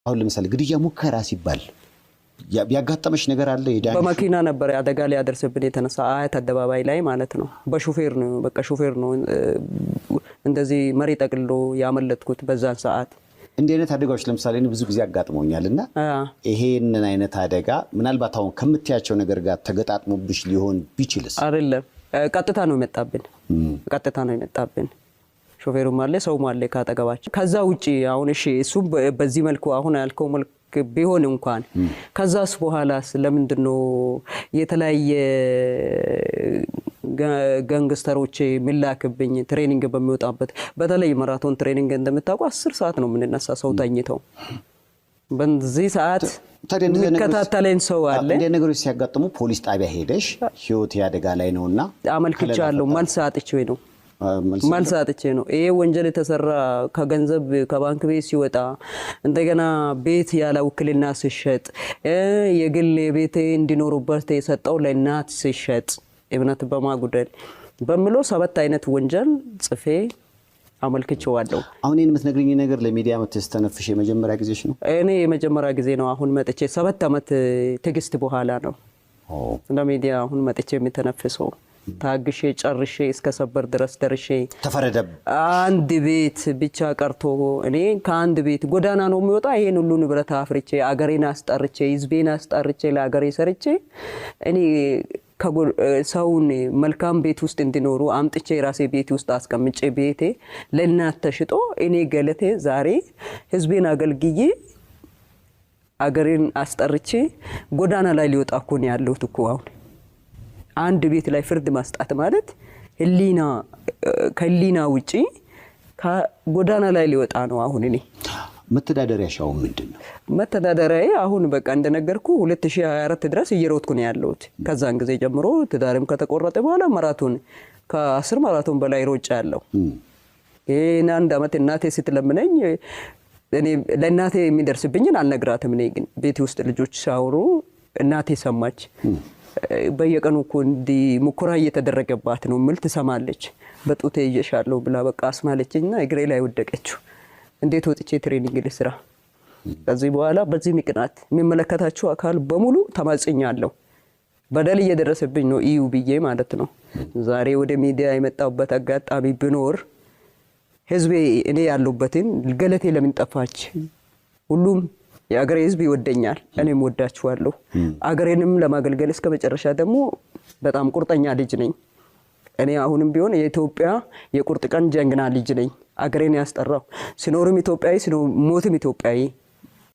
አሁን ለምሳሌ ግድያ ሙከራ ሲባል ያጋጠመሽ ነገር አለ? የዳንሽው? በመኪና ነበር አደጋ ሊያደርስብን የተነሳ፣ አያት አደባባይ ላይ ማለት ነው። በሹፌር ነው፣ በቃ ሹፌር ነው እንደዚህ መሪ ጠቅልሎ ያመለጥኩት በዛን ሰዓት። እንዲህ አይነት አደጋዎች ለምሳሌ እኔ ብዙ ጊዜ አጋጥሞኛል እና ይሄንን አይነት አደጋ ምናልባት አሁን ከምትያቸው ነገር ጋር ተገጣጥሞብሽ ሊሆን ቢችልስ? አይደለም፣ ቀጥታ ነው የመጣብን። ቀጥታ ነው የመጣብን። ሾፌሩም አለ፣ ሰውም አለ ካጠገባችን። ከዛ ውጪ አሁን እሺ እሱም በዚህ መልኩ አሁን ያልከው መልክ ቢሆን እንኳን ከዛስ በኋላስ ለምንድን ነው የተለያየ gangster ኦች የሚላክብኝ training በሚወጣበት? በተለይ ማራቶን training እንደምታውቁ 10 ሰዓት ነው የምንነሳ ሰው ተኝተው። በዚህ ሰዓት ታዲያ እንደዚህ አይነት ነገሮች- የሚከታተለኝ ሰው አለ። እንዲህ አይነት ነገሮች ሲያጋጥሙ ፖሊስ ጣቢያ ሄደሽ ህይወት አደጋ ላይ ነውና አመልክቻለሁ። መልስ አጥቼ ነው። መልስ መልስ አጥቼ ነው። ይሄ ወንጀል የተሰራ ከገንዘብ ከባንክ ቤት ሲወጣ፣ እንደገና ቤት ያለ ውክልና ሲሸጥ፣ የግል ቤቴ እንዲኖሩበት የሰጠው ለእናት ሲሸጥ፣ እምነት በማጉደል በሚለው 7 አይነት ወንጀል ጽፌ አመልክቼዋለሁ። አሁን ይህን የምትነግሪኝ ነገር ለሚዲያ መጥተሽ ስተነፍሽ የመጀመሪያ ጊዜሽ ነው? እኔ የመጀመሪያ ጊዜ ነው። አሁን መጥቼ 7 ዓመት ትዕግስት በኋላ ነው ለሚዲያ አሁን መጥቼ የሚተነፍሰው። ታግሼ ጨርሼ እስከ ሰበር ድረስ ደርሼ ተፈረደ። አንድ ቤት ብቻ ቀርቶ እኔ ከአንድ ቤት ጎዳና ነው የሚወጣ። ይሄን ሁሉ ንብረት አፍርቼ፣ አገሬን አስጠርቼ፣ ህዝቤን አስጠርቼ፣ ለአገሬ ሰርቼ፣ እኔ ሰውን መልካም ቤት ውስጥ እንዲኖሩ አምጥቼ የራሴ ቤት ውስጥ አስቀምጬ ቤቴ ለእናት ተሽጦ እኔ ገለቴ ዛሬ ህዝቤን አገልግዬ አገሬን አስጠርቼ ጎዳና ላይ ሊወጣ እኮ ነው ያለሁት እኮ። አሁን አንድ ቤት ላይ ፍርድ ማስጣት ማለት ህሊና ከህሊና ውጪ ከጎዳና ላይ ሊወጣ ነው አሁን እኔ። መተዳደሪያሽ አሁን ምንድን ነው? መተዳደሪያዬ አሁን በቃ እንደነገርኩ 2024 ድረስ እየሮጥኩ ነው ያለሁት። ከዛን ጊዜ ጀምሮ ትዳርም ከተቆረጠ በኋላ ማራቶን ከ10 ማራቶን በላይ ሮጫ ያለው። ይህን አንድ ዓመት እናቴ ስትለምነኝ እኔ ለእናቴ የሚደርስብኝን አልነግራትም። እኔ ግን ቤት ውስጥ ልጆች ሲያወሩ እናቴ ሰማች። በየቀኑ እኮ እንዲህ ሙከራ እየተደረገባት ነው ምል ትሰማለች። በጡቴ ይዤሻለሁ ብላ በቃ አስማለችኝና እግሬ ላይ ወደቀችው። እንዴት ወጥቼ training ልስራ? ከዚህ በኋላ በዚህ ምክንያት የሚመለከታችሁ አካል በሙሉ ተማጽኛለሁ። በደል እየደረሰብኝ ነው እዩ ብዬ ማለት ነው። ዛሬ ወደ ሚዲያ የመጣሁበት አጋጣሚ ቢኖር ህዝቤ እኔ ያለሁበትን ገለቴ ለምን ጠፋች? ሁሉም የአገሬ ህዝብ ይወደኛል፣ እኔም ወዳችኋለሁ። አገሬንም ለማገልገል እስከ መጨረሻ ደግሞ በጣም ቁርጠኛ ልጅ ነኝ። እኔ አሁንም ቢሆን የኢትዮጵያ የቁርጥ ቀን ጀግና ልጅ ነኝ። አገሬን ያስጠራው፣ ሲኖርም ኢትዮጵያዊ፣ ሞትም ኢትዮጵያዊ።